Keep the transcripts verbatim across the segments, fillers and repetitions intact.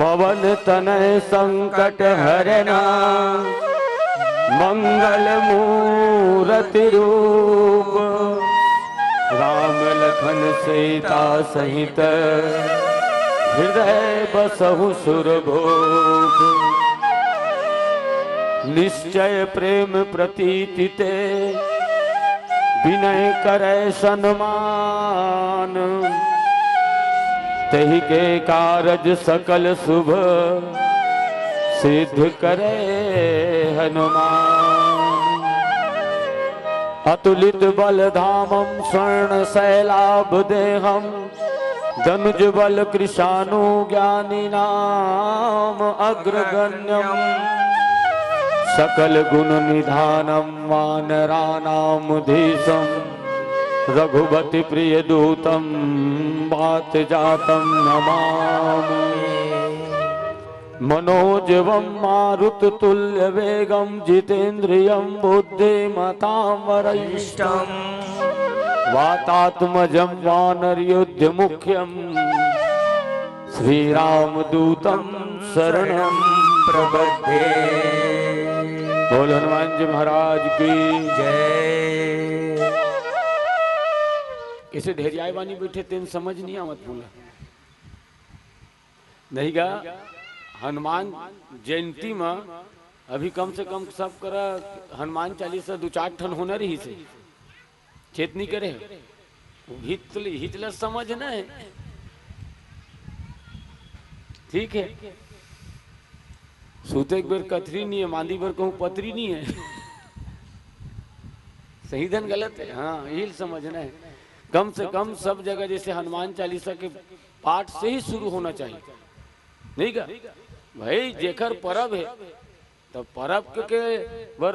पवन तनय संकट हरना, मंगल मूरति रूप। राम लखन सीता सहित, हृदय बसहु सुरभूप। निश्चय प्रेम प्रीति ते, विनय करै सनमान। तेहि के कारज सकल सुभ, सिद्ध करै हनुमान। अतुलित बल धामम स्वर्ण सैलाभ देहम, दनुज बल कृशानु ज्ञानी नाम अग्रगण्यम। सकल गुण निधानम वानराणाम धीशम, रघुपति प्रिय दूतम, वात जातम नमामि। मनोजवम मारुत तुल्य वेगम, जितेंद्रियम बुद्धिमताम वरिष्ठम। वातात्मजम वानर युद्ध मुख्यम, श्री राम दूतम शरणम प्रपद्ये। बोल हनुमान जी महाराज की जय। इसे ढेरियाए बानी बैठे, तेन समझ नहीं आवत बोला। नहीं गा, हनुमान जयंती में अभी कम से कम सब करा हनुमान चालीसा दो चार ठन होना रहिसे। चेत नहीं करे। हित, हित ल समझ ना है। ठीक है, सूते एक बेर कथरी नहीं है, मांदी बर कहूँ पतरी नहीं है। सही धन गलत है, हाँ, यही समझना है। कम से कम सब जगह जैसे हनुमान चालीसा के पाठ से ही शुरू होना चाहिए, नहीं का? भाई, जेकर परब है, तो परब के, के बर,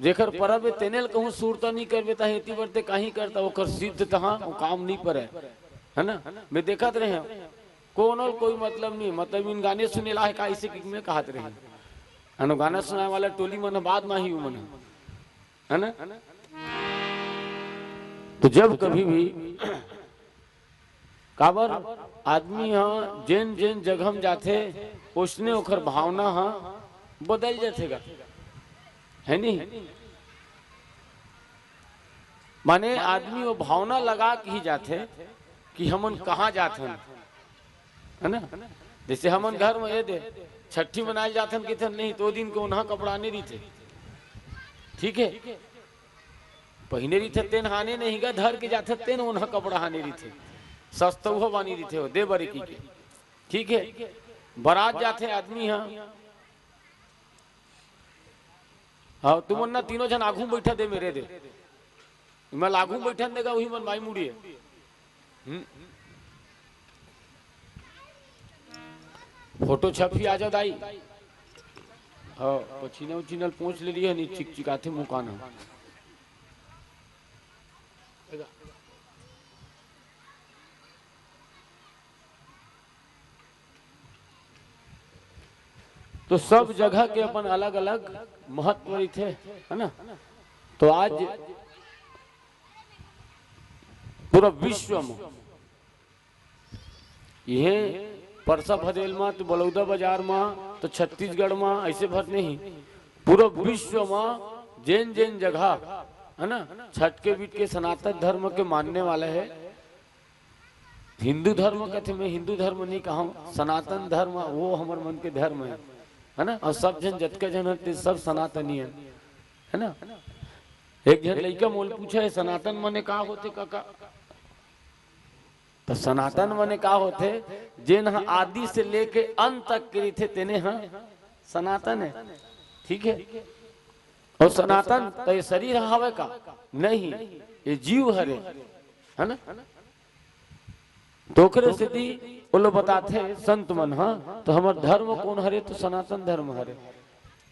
जेकर परब है, तेने ल कहूँ सुरता नहीं करबे, ता हेती बर ते काहीं करता, ओकर सिद्ध तहाँ वो काम नहीं परे, है ना? मैं देखत रहे हूँ, कोनो ल कोई मतलब नहीं, मतलब इन गाने सुने ला है का, इसे कि मैं कहत रहे हूँ, है ना? गाना सुनाए वाला टोली मन बाद में ही मन, है ना? तो जब कभी भी काबर आदमी ह जेन जेन जगह म जाथे, ओसने ओखर भावना ह बदल जाथे गा, है नी? माने आदमी वो भावना लगा के ही जाथे कि हमन कहाँ जाथन, है ना? जैसे हमन घर में ये दे छठी मनाए जाथन किथन नहीं, तो दिन को ओनहा कपड़ा नहीं रहिथे, ठीक है? पहिने रहिथे तेन हाने नहीं गा, धर के जाथे तेन ओनहा कपड़ा हाने रहिथे, सस्ता उहो बानी रहिथे, हो दे बरे की के, ठीक है? बरात जाथे आदमी हा, हाँ, तुमन ना तीनों झन आघू बैठा दे मेरे दे, मैं लागू बैठन देगा वही मन माई मुड़िए। हम्म। फोटो छपी आ जाओ दाई। हाँ, पछीना उछीना ल पोंछ ले लिया, नहीं चिकचिकाथे मुकान ह। तो सब जगह के अपन अलग-अलग महत्व रहिथे, है ना? तो आज पूरा विश्व म, इहे परसा भदेल म, तो बलौदा बाजार म, तो छत्तीसगढ़ म, ऐसे भर नहीं, पूरा विश्व म जेन जेन जगह, है ना, छठ के बीच के सनातन धर्म के मानने वाला है, हिंदू धर्म कथे, मैं हिंदू धर्म नहीं कहूँ, सनातन धर्म वो हमर मन के धर्म है, है ना? और सब झन, जतका झन हन, ते सब सनातनी है, है ना? एक झन लइका मोल पूछे, "सनातन मने का होथे, काका?" तो सनातन मने का होथे? जेन ह आदि से लेके अंत तक के रहिथे, तेने ह सनातन है, ठीक है? और सनातन तो ये शरीर हवे का? नहीं, ये जीव हरे, है ना? तो ओकरे सेती ओलो बताथे संत मन, हाँ, तो हमर धर्म कौन हरे? तो सनातन धर्म हरे,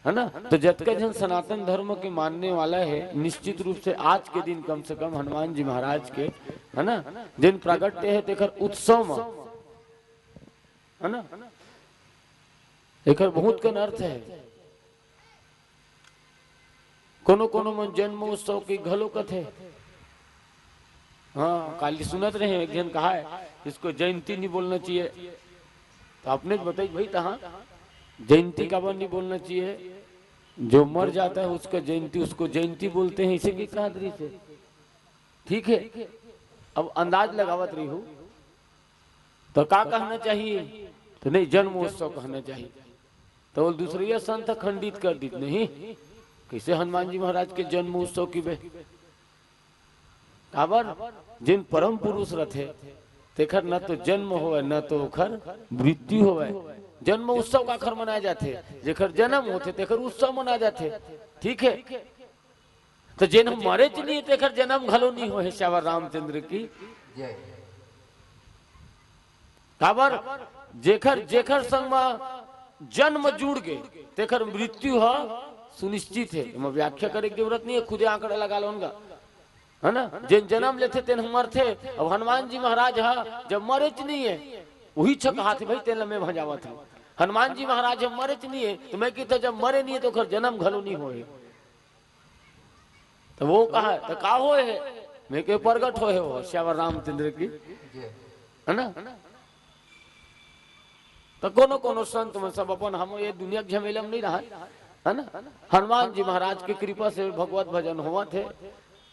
है ना? तो जतका झन सनातन धर्म के मानने वाला है, निश्चित रूप से आज के दिन कम से कम हनुमान जी महाराज के, है ना, जिन प्रागट्य है, तेकर उत्सव म, है ना, एकर बहुत कन अर्थ है। कोनो कोनो मन जन्म उत्सव के घलो कथे। हाँ, काली सुनत रहे, एक झन कहा है, "इसको जयंती नहीं बोलना चाहिए।" तो आपने बताई भाई, तहाँ जयंती काबर नहीं बोलना चाहिए? जो मर जाता है उसका जयंती, उसको जयंती बोलते हैं, इसे की कहा दृश्य है? ठीक है, अब अंदाज लगावत रही हो तो का कहना चाहिए? तो नहीं, जन्म उत्सव कहना चाहिए। तो वो दूसरे संत खंडित कर दी, नहीं, कैसे हनुमान जी महाराज के जन्म उत्सव की बे? काबर? जिन परम पुरुष रथे, तेखर न तो जन्म होवे, न तो ओखर मृत्यु होवे। जन्म उत्सव काखर मनाए जाथे? जेखर जन्म होथे, तेखर उत्सव मनाए जाथे। ठीक है, तो जेन ह मरेच नहीं, तेखर जन्म घलो नहीं होहे, श्यावर रामचंद्र की। जय। काबर? जेखर, जेखर संग म जन्म जुड़ गे, तेखर मृत्यु ह सुनिश्चित है। एमा व्याख्या करे के जरूरत नहीं है, खुदे आंकड़ा लगा लोन गा, है ना? जेन जन्म लेथे, तेन ह मरथे। अब हनुमान जी महाराज ह जब मरेच नहीं है, वही छ कहाथे, भाई, तेन ल मैं भंजावत हूँ। हनुमान जी महाराज ह मरेच नहीं है, तो मैं कहता, जब मरे नहीं है, तो ओखर जन्म घलो नहीं होए। तो वो कहा, तो का होए है? मैं के प्रगट होए है वो, श्यावर रामचंद्र की, है ना? तो कोनो कोनो संत मन सब अपन, हम ये दुनिया के झमेला में नहीं रहा, है ना? हनुमान जी महाराज की कृपा से भगवत भजन होवत है,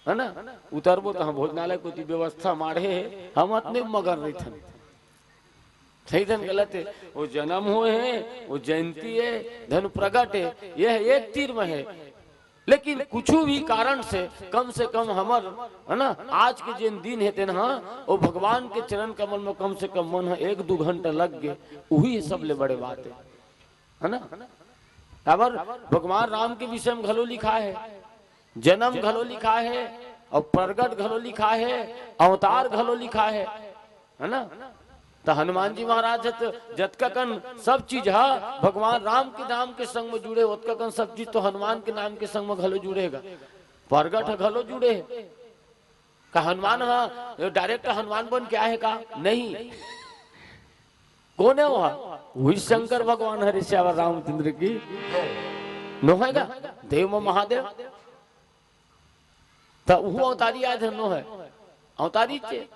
है ना? उतरबो तो हम भोजनालय कोती व्यवस्था माढ़े है, हम अतने मगन रहिथन। सही धन गलत है, वो जन्म होए है, वो जयंती है, धन प्रगट है, यह एक तीर में है। लेकिन कुछ भी कारण से, कम से कम हमर, है ना, आज के जेन दिन है तेन ह, वो भगवान के चरण कमल में कम से कम मन ह एक दू घंटा लग गे, वही सबले बड़े बात है, है ना? काबर? भगवान राम के विषय में घलो लिखा है, जन्म घलो लिखा है, और प्रगट घलो लिखा है, अवतार घलो लिखा है, है ना? तो हनुमान जी महाराज ह तो जतका कन सब चीज ह भगवान राम के नाम के संग में जुड़े, ओतका कन सब चीज तो हनुमान के नाम के संग में घलो जुड़ेगा। प्रगट ह घलो जुड़े है। का हनुमान ह direct हनुमान बन के आए है का? नहीं। कोन है वो? वही शंकर भगवान हरे श्यावर रामचंद्र की। नोहे गा? देव में महादेव। तो वो अवतारी आए थे, नोहे अवतारी चे।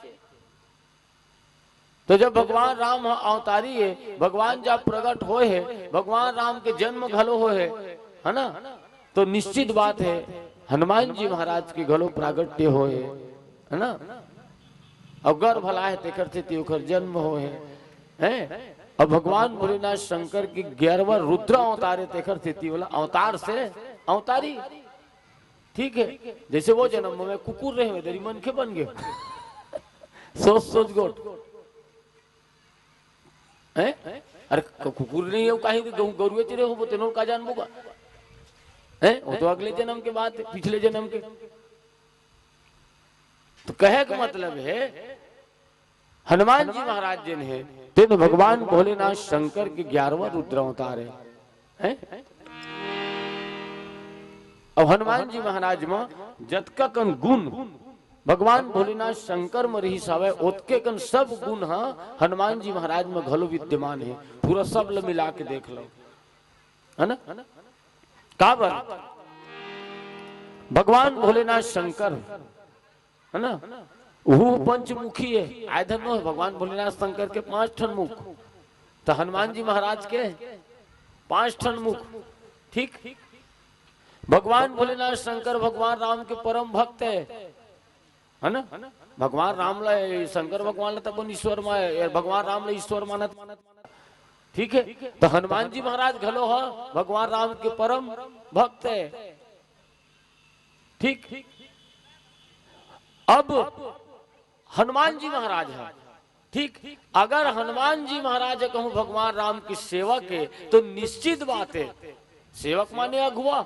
तो जब भगवान राम ह अवतारी है, भगवान जब प्रगट होए है, भगवान राम के जन्म घलो होए है, है ना? तो निश्चित बात है, हनुमान जी महाराज के घलो प्रागट्य होए है, है ना? और गर्भ ला है, तेखर सेती ओखर जन्म होए है, हैं? और भगवान भोलेनाथ शंकर की ग्यारहवाँ रुद्र अवतार है, तेखर सेती ओला अवतार से अवतारी। ठीक है, जैसे वो जन्म में कुकुर रहे हुए, तेरी मनखे बन गए। सोच सोच गोठ। हैं? अरे, क-, कुकुर नहीं है, वो काहे के गौ-, गरुए चिरे हो, वो तेनों का जान बोगा। हैं? वो तो अगले जन्म के बात है, पिछले जन्म के। तो कहे का मतलब है, हनुमान जी महाराज जिन है, तेन भगवान भोलेनाथ शंकर के ग्यारहवाँ रुद्र अवतार है। हैं? अब हनुमान जी महाराज में जतका कन गुण भगवान भोलेनाथ शंकर में रहिस हवय, ओतके कन सब गुण ह हनुमान जी महाराज में घलो विद्यमान है। पूरा सब ल मिला के देख लो, है ना? काबर? भगवान भोलेनाथ शंकर, है ना, वो पंचमुखी है, आय धन नो है, भगवान भोलेनाथ शंकर के पांच ठन मुख, तो हनुमान जी महाराज के पांच ठन मुख। ठीक, भगवान भोलेनाथ शंकर भगवान राम के परम भक्त है, है ना? भगवान राम ला, शंकर भगवान ला तब ईश्वर मा-, भगवान राम ला ईश्वर मानत। ठीक है, तो हनुमान जी महाराज घलो ह भगवान राम के परम भक्त है। ठीक, अब हनुमान जी महाराज है, ठीक, अगर हनुमान जी महाराज कहूँ भगवान राम के सेवक है, तो निश्चित बात है, सेवक माने अगुवा,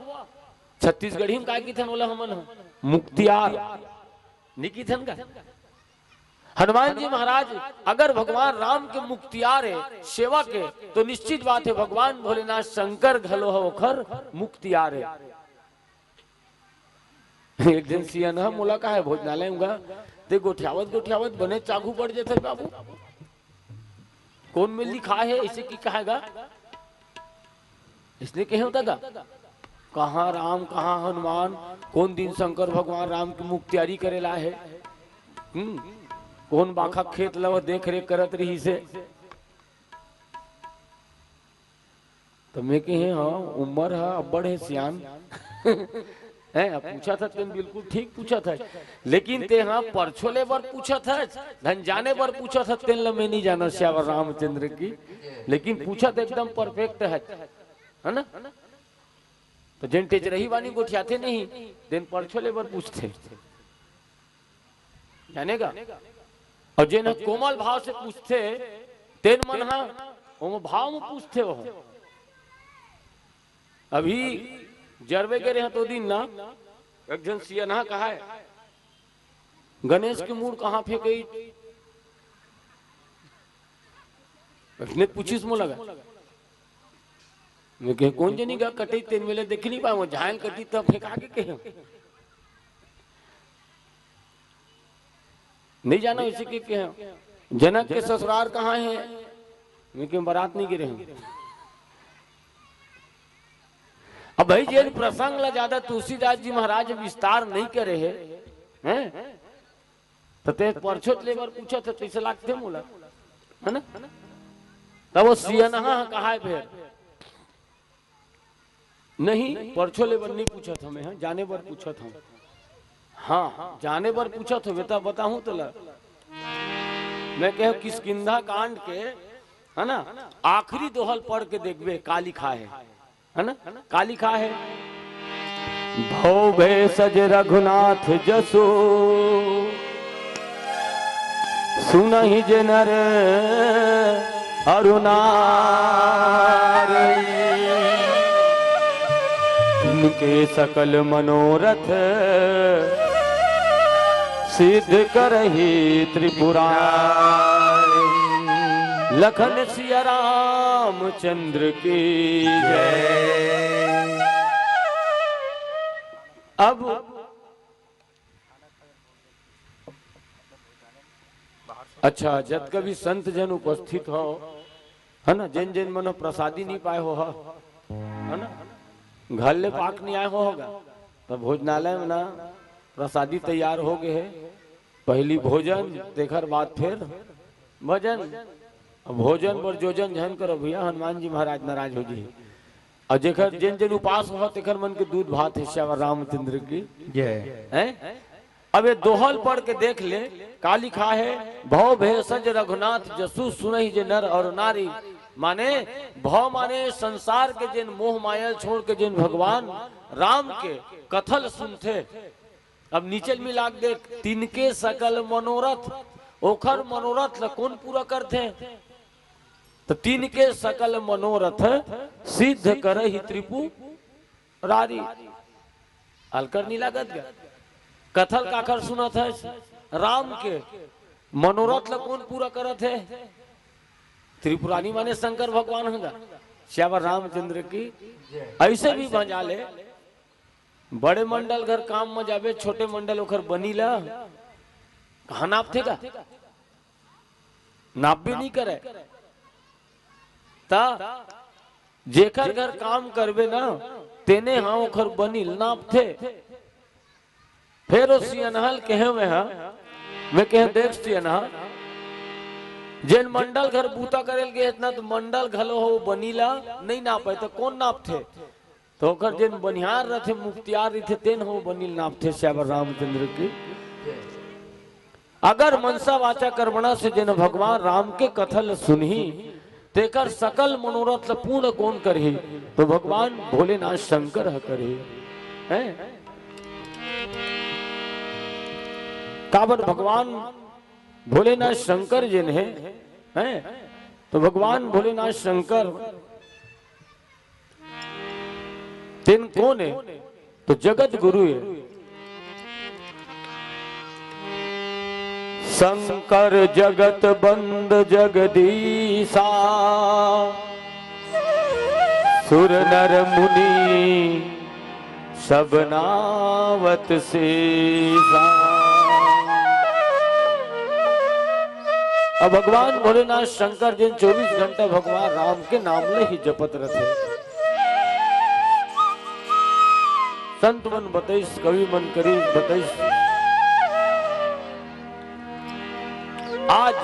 छत्तीसगढ़ी में का किथन बोला हमन ह? मुक्तियार, नहीं किथन का? हनुमान जी महाराज अगर भगवान राम के मुक्तियार है, सेवक है, तो निश्चित बात है भगवान भोलेनाथ शंकर घलो ह ओखर मुक्तियार है। एक दिन सियन ह मोला कहा है भोजनालय में गा, ते गोठियावत गोठियावत बने चाघू बढ़ जाथे बाबू। कौन में लिखा है इसे की कहेगा? इसने कहे होता का? कहाँ राम, कहाँ हनुमान, कौन दिन शंकर भगवान राम की मुक्तियारी करे ला है? हम्म, कौन बाखा खेत लव देख रेख करत रही से? तो मैं कहे, हाँ, उम्र हा अब्बड़ हे सियान। हैं, अब पूछा था तेन, बिल्कुल ठीक पूछा था, लेकिन ते हाँ परछो ले बर पूछा था, धन जाने बर पूछा था, तेन ला मैं नहीं जाना, सियावर रामचंद्र की। लेकिन पूछा तो एकदम परफेक्ट है, है ना? तो जेन टेचरही बानी गोठियाथे नहीं, तेन परछो ले बर पूछथे, जाने का। और जेन कोमल भाव से पूछथे, तेन मन हा ओम भाव में पूछथे। वो अभी जरवे गे रहे तो दिन ना, एक झन सियनहा कहा है, गणेश के मूड़ कहाँ फेंकई? इसने पूछिस मोला गा। मैं कहे, कौन जनी गा कटई, तेन मेले देख नहीं पाए, वो झायल कटी तब फेंका के कहे। नहीं जाना उसे के कहे। जनक के ससुराल कहाँ है? मैं कहे, बारात नहीं गिरे हैं। अब भाई, जेन प्रसंग ला ज्यादा तुलसीदास जी महाराज विस्तार नहीं करे है, हैं? तो ते परछो ले बर पूछा था, तैसे लागथे मोला, है ना? तब वो सियनहा कहा है फिर, नहीं, परछो ले बर नहीं पूछा था मैं, हाँ, जाने बर पूछा था। हाँ, जाने बर पूछा था, बेटा बताऊं तो ला। मैं कहे किष्किंधा कांड के, है ना, आखिरी दोहल पढ़ के देखबे, का लिखा है, है ना? का लिखा है? भव भेषज रघुनाथ जसु, सुनहि जे नर अरु नारी। इनके सकल मनोरथ सिद्ध करही त्रिपुरारी। लखन सिया रामचंद्र की जय। अब अच्छा, जतका भी संत जन उपस्थित हो, है ना, जेन जेन मन प्रसादी नहीं पाए हो, है ना, घर ले पाक नहीं आए हो होगा, तो भोजनालय में ना प्रसादी तैयार हो गए है। पहली भोजन, तेखर बाद फिर भजन। अब भोजन बर जोजन झन करो भैया, हनुमान जी महाराज नाराज हो जी। और जेकर जेन जेन उपास हो, तेकर मन के दूध भात है, श्यावर रामचंद्र की जय। हैं? अब ये दोहल पढ़ के देख ले, का लिखा है? भव भेषज रघुनाथ जसु, सुनहि जे नर और नारी। माने भव माने संसार के जेन मोह मायल छोड़ के जेन भगवान राम के कथल सुनथे। अब नीचे मिला के देख, तिनके सकल मनोरथ, ओखर मनोरथ ल कौन पूरा करथे? तो तिनके सकल मनोरथ सिद्ध करही त्रिपुरारी। अलकर नहीं लागत गा? कथल काखर सुनत है? राम के। मनोरथ ल कौन पूरा करत है? त्रिपुरारी माने शंकर भगवान होगा। श्यावर रामचंद्र की। ऐसे भी भंजा ले, बड़े मंडल घर काम में जाबे, छोटे मंडल ओखर बनी ला कहाँ नापथे का? नाप भी नहीं करे। ता जेकर घर काम करबे ना, तेने हाँ ओखर बनी ल नापथे। फिर ओ सियनहा ल कहे मैं हा, मैं कहे देख सियनहा, जेन मंडल घर बूता करे ल गे इतना तो मंडल घलो हो बनी ला नहीं नापे तो कौन नापथे? तो ओकर जेन बनिहार रथे, मुख्तियार रथे, तेन हो बनी ल नापथे। श्यावर रामचंद्र की। अगर मनसा वाचा कर्मणा से जेन भगवान राम के कथा ल सुनही, तेकर सकल मनोरथ ल पूर्ण कौन करही? तो भगवान भोलेनाथ शंकर ह करही। हैं? काबर भगवान भोलेनाथ शंकर जेन हे, हैं? तो भगवान भोलेनाथ शंकर तेन कौन है? तो जगत गुरु है। शंकर जगत बंद जगदीशा, सुर नर मुनि सब नावत शेषा। अब भगवान भोलेनाथ शंकर जिन चौबीस घंटा भगवान राम के नाम ले ही जपत रहते। संत मन बतैस, कवि मन करीस बतैस। आज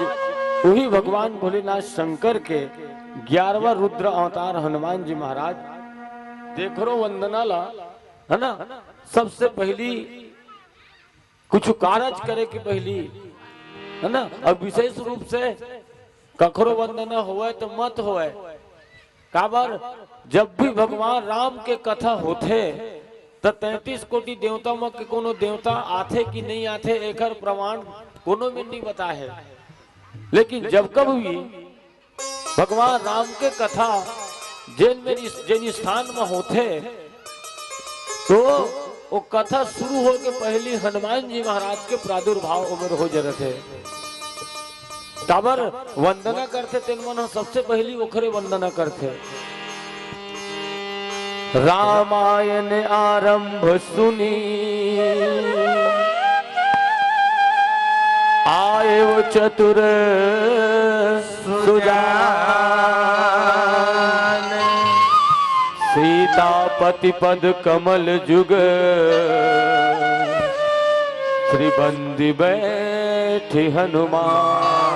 उही भगवान भोलेनाथ शंकर के ग्यारहवाँ रुद्र अवतार हनुमान जी महाराज, देखरो वंदना ला, है ना, सबसे पहली कुछ कारज करे के पहली, है ना, और विशेष रूप से कखरो वंदना होवय तो मत होवय, काबर जब भी भगवान राम के कथा होथे, त तैंतीस कोटि देवता म के कोनो देवता आथे कि नहीं आथे, एकर प्रमाण कोनो में नहीं बताए हे। लेकिन जब कभी भी भगवान राम के कथा जेन मेर, जेन स्थान म होथे, तो वो कथा शुरू होय के पहली हनुमान जी महाराज के प्रादुर्भाव ओमेर हो जरत हे। काबर वंदना करथे, तेन मन ह सबसे पहली ओखरे वंदना करथे। रामायण आरंभ सुनी आए वो चतुर सुजान, सीतापति पद कमल जुग श्री बंदी बैठी हनुमान।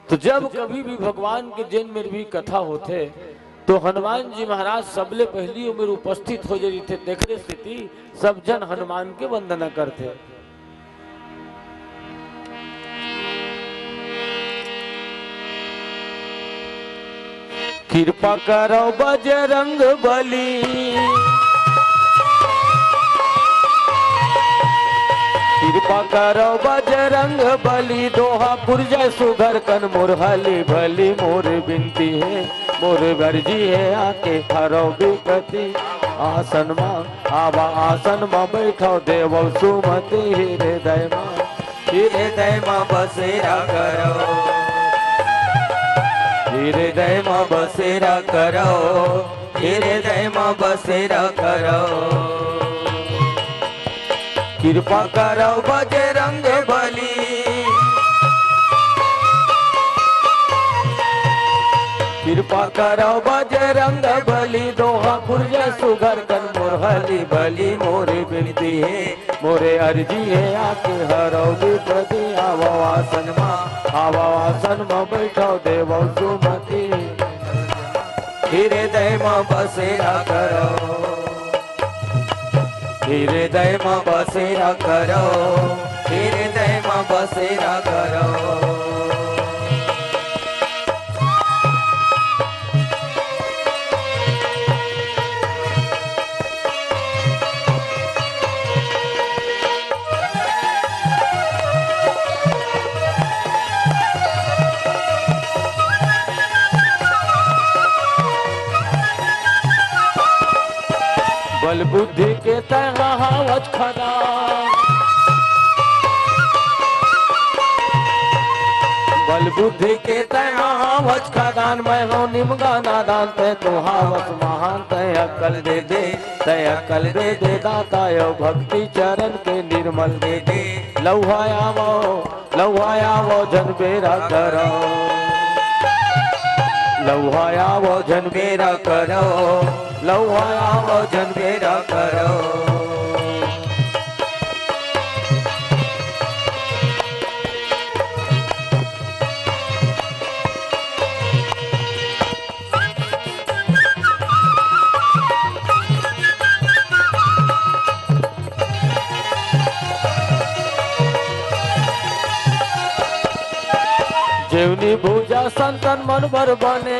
तो जब कभी भी भगवान के जेन मेर भी कथा होथे, तो हनुमान जी महाराज सबले पहली ओमेर उपस्थित हो जरिथे। तेखरे सेती सब जन हनुमान के वंदना करथे। कृपा करो बजरंग बली, कृपा करो बजरंग बली, दोहा पुरजय सुघर कन मोर हली भली। मोर बिनती हे, मोर बरजी हे, आके हरव बिपति आसन मा, आवा आसन मा बैठव देवव सुमति। हृदय मा, हृदय मा बसेरा करो, हृदय मा बसेरा करो, हृदय मा बसेरा करो। कृपा करो बजरंग बली, कृपा करो बजरंग बली, दोहा पुरजय सुघर कन मोर हली भली। मोर बिनती हे, मोर अरजी हे, आके हरव बिपति। आवव आसन मा, आवव आसन मा बैठव देवव सुमति। हृदय मा बसेरा करो, हृदय मा बसेरा करो, हृदय मा बसेरा करो। बल बुद्धि के तैं हावच खदान, बल बुद्धि के तैं हावच खदान, मैं हूँ निमगा नादान, तैं तो हावस महान, तैं अकल दे दे, तैं अकल दे दे दाता, यो भक्ति चरण के निर्मल दे दे। लौहा आवो, लौहा आवो, झन बेरा करो, लौहा आवो, झन बेरा करो, लौहा आवो, झन बेरा करो। जेवनी भुजा संतन मन बर बने,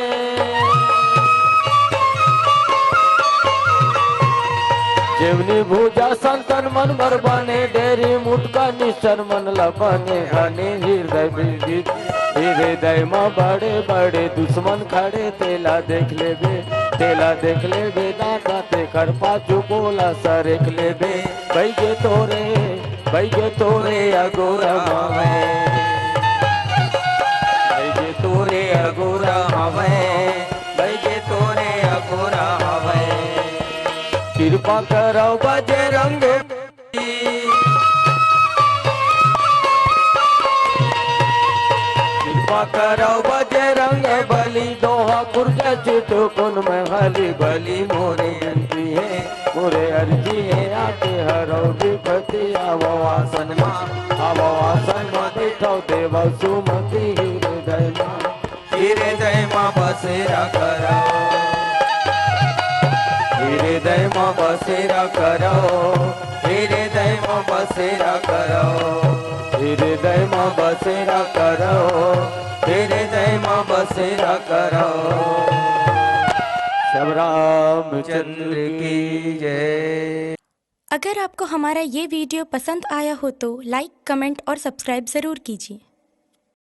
जेवनी भुजा संतन मन बर बने, डेरी मुटका निश्चर मन ल बने, हने हृदय बिरजित। हृदय म बड़े बड़े दुश्मन खड़े, तेला देख लेबे, तेला देख लेबे दादा, तेकर पाछू बोला सरेख लेबे। बैगे तोरे, बैगे तोरे अगोरा हवय, बैगे तोरे अगोरा हवय, बैगे तोरे अगोरा हवय। कृपा करव बजरंग कृपा करव बजरंग बली, दोहा पुरजा चितकुन में हली बली मोरे अंती हे। मोरे अर्जी हे आके हरव विपति, आवव आसन मा, आवव आसन मा बैठव देवव सुमति हृदय मा। हृदय मा बसेरा करव, हृदय मा बसेरा करव, हृदय मा बसेरा करव, हृदय मा बसेरा करव, हृदय मा बसेरा करव। सब रामचंद्र की जय। अगर आपको हमारा ये वीडियो पसंद आया हो तो लाइक, कमेंट और सब्सक्राइब ज़रूर कीजिए।